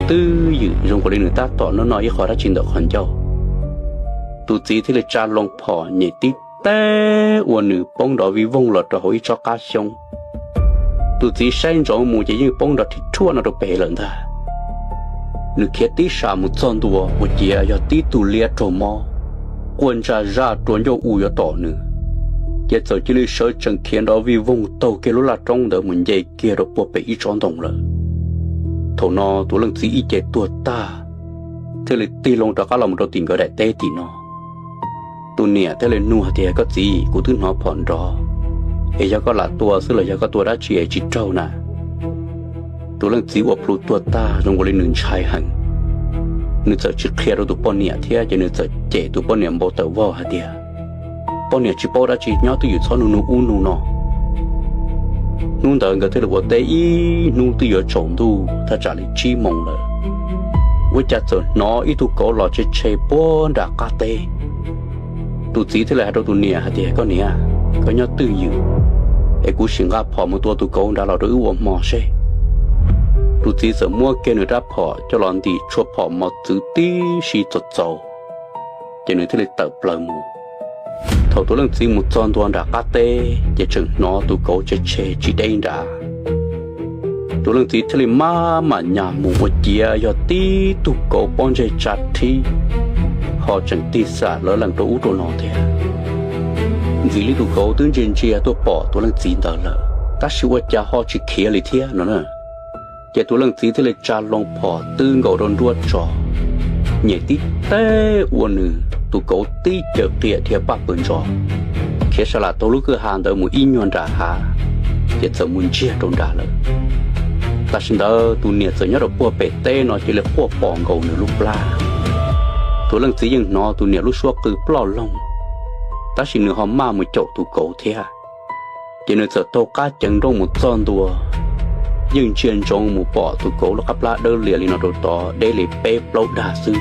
twj ywm zoo nkaus li nws tab tom noj noj ib qho dab tsi ntawm qhov ncauj. Tus txiv thiaj li tsa loo phom nyem tib teb ua nws poob nrov vij voog los rau hauv ib tsob qab xyoob. Tus txiv saib ntsoov mus ces yeej poob nrov rhib rhuaj no rau pem lawm ntag. Nws khiav tib sam mus txog ntua ua ciav yog tib tug liab raug mob, quaj ntsaj zaj rua ncauj u yuav tom nws, ces txawm cia li sawv tsees khiav nrov vij voog taug kiag lub laj roob ntawd mus nce kiag rau puag pem ib tsob ntoo lawm. Thaum no tus leej txiv ib ce tuag tag, thiaj li tig loo rov qab los mus rau tim nkawd daim teb tim no. Tus niam thiaj li nug hais tias, Koj txiv, kuv twb hnov phom nrov, es yog koj lam tua xwb los yog koj tua dab tsi es tsis raug na? Tus leej txiv ua plhu tuag tag zoo nkaus li nws ntshai heev. Nws txawm tsis qhia rau tus poj niam thiab ces nws txawm cem tus poj niam npau taws vog hais tias, Poj niam tsis paub dab tsi, nyob twj ywm txhob nug nug ub nug no. Hnub ntawd nkawd thiaj li ua teb ib hnub twb yuav tsaus ntuj thaj tsam li tsib moos lawm, ua cas txawm hnov ib tug kauv los tshe tshe puag nram qab teb. Tus txiv thiaj li hais rau tus niam hais tias, Koj niam, koj nyob twj ywm es kuv sim nqa phom mus tua tus kauv nrad los rau wb ua hmo seb. Tus txiv txawm muab kiag nws rab phom coj los ntim tshuaj phom mos txwv tib si txaus txaus, ces nws thiaj li tawm plaws mus. Thaum tus leej txiv mus txog ntua nram qab teb ces tseem hnov tus kauv tshe tshe tsis deb nrad. Tus leej txiv thiaj li maj mam nyas mus ua ciav yog tib tug kauv pob ntseg tsa rhib, ho tseem tig xam lawv lees rau ub rau no thiab. Ntxim li tus kauv twb ntsia ntsia tuaj pom tus leej txiv ntawd lawm, tab sis ua cas ho tsis khiav li thiab no na. Ces tus leej txiv thiaj li tsa loo phom twb nkaus rau nruab tso, nyem tib teb ua nws tus kauv tib caws qias dhia paj pawg ntso, khiav sa lam taug lub kwj ha ntawd mus ib nyuag nram hav, ces txawm mus ntsiag rau nrad lawm. Tam sim ntawd tus niam txawm nyob rau puag pem teb no cia li quaj pom nkaus nws lub plab. Tus leej txiv yeej hnov tus niam lub suab qw ploj loog, tab sis nws ho maj mus caum tus kauv thiab. Ces nws txawm taug qab ceev nrooj mus txog ntua, yeej ntsia ntsoov mus pom tus kauv lub qab plab dawb lias li no rau tod deb li peb plaub dag xwb.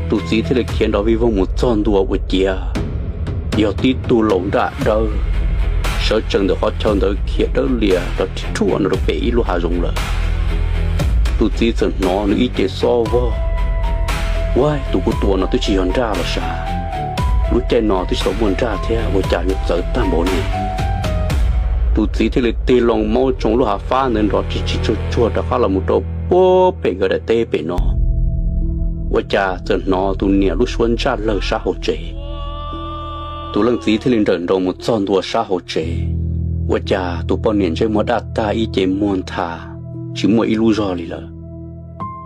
Tus txiv thiaj li khiav nrov vij voog mus txog ntua ua ciav yog tib tug laus nraj dawb, sawv tsees ntawm qhov chaw ntawd khiav dawb lias rov rhib rhuaj no rau pem ib lub hav zoov lawm. Tus txiv txawm hnov nws ib ce xob vog, Ua, tus kuv tua no twb tsis yog nraj los sav, lub caij no twb tsis tau muaj nraj thiab, ua cas yuav txawv tag npaum li? Tus txiv thiaj li tig loo maub tsoo lub hav fab ntawd nrov tsis tsis tsuag tsuag rov qab los mus rau puag pem nkawd daim teb pem no. Ua cas txawm hnov tus niam lub suab ntsaj lawg sab hauv tsev. Tus leej txiv thiaj li nrawm nroos mus txog ntua sab hauv tsev, ua cas tus poj niam ntsej muag daj tag ib ce muag ntha, tsis muaj ib lub zog li lawm.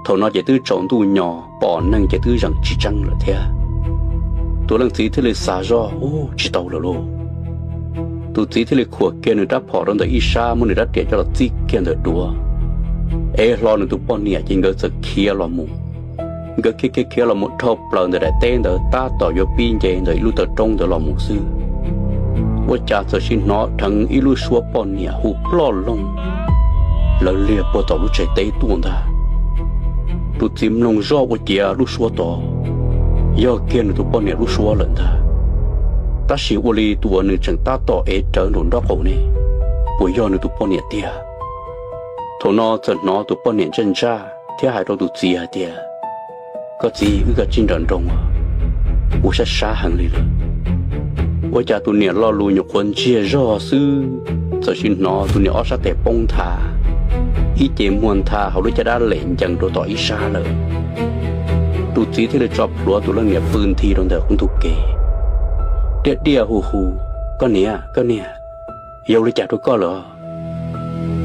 Thaum no ces twb tsaus ntuj nyo, pom neeg ces twb zeem tsis tseeb lawm thiab. Tus leej txiv thiaj li xav zoj, Ub, tsis tau lawm lauj. Tus txiv thiaj li khuam kiag nws rab phom rau ntawm ib sab, muab nws rab riam coj los txij kiag ntawm duav, ev hlo nws tus poj niam ces nkawd txawm khiav los mus. Nkawd khiav khiav khiav los mus dhau plaws ntawm daim teb ntawd tab tom yuav pib nce ntawm ib lub taw roob ntawd los mus xwb, ua cas txawm sim hnov dheev ib lub suab poj niam hu ploj loog lawv liag puag tom lub tsev teb tuaj ntag. Tus txiv mloog zoj ua ciav lub suab tod yog kiag nws tus poj niam lub suab lawm ntag. Tab sis ua li tus uas nws tseem tab tom ev rawv nraum nraub qaum ne, puas yog nws tus poj niam tiag? Thaum no txawm hnov tus poj niam ntsaj ntsaj thiab hais rau tus txiv hais tias, Koj txiv, wb kav tsij nrawm nroos, kuv sab sab heev li lawm. Ua cas tus niam lo lus nyuam qhuav ntsiag zog xwb, txawm sim hnov tus niam ob sab tes poob nthav, ib ce muag ntha hauv lub caj dab lem ncees rau tom ib sab lawm. Tus txiv thiaj li tso plhuav tus leej niam pw nthi rau ntawm qub ntug kev, diaj diaj hu hu, Koj niam, koj niam, yog li cas rau koj lawm?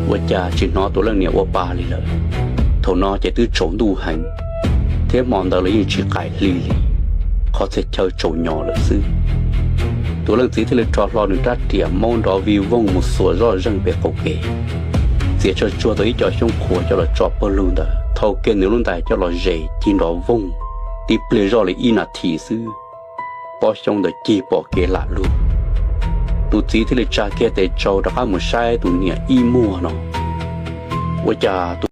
Ua cas tsis hnov tus leej niam ua pa li lawm. Thaum no ces twb tsaus ntuj heev, thiab hmo ntawd los yeej tsis qaim hli li, qhov txhia chaw tsaus nyo lawm xwb. Tus leej txiv thiaj li rho hlo nws rab riam maub nrov vij voog mus xuas zoj zeeg pem qaum kev, txiav tsawg tsuag tau ib co xyoob qhuav coj los tso pawg lug ntawd, thau kiag nws lub ntais coj los zes cig nrov voog. Tib pliag zoj li ib nas this xwb, pob xyoob ntawd cig pom kev lam lug. Tus txiv thiaj li tsa kiag tes tsau rov qab mus saib tus niam ib muag no, ua cas tus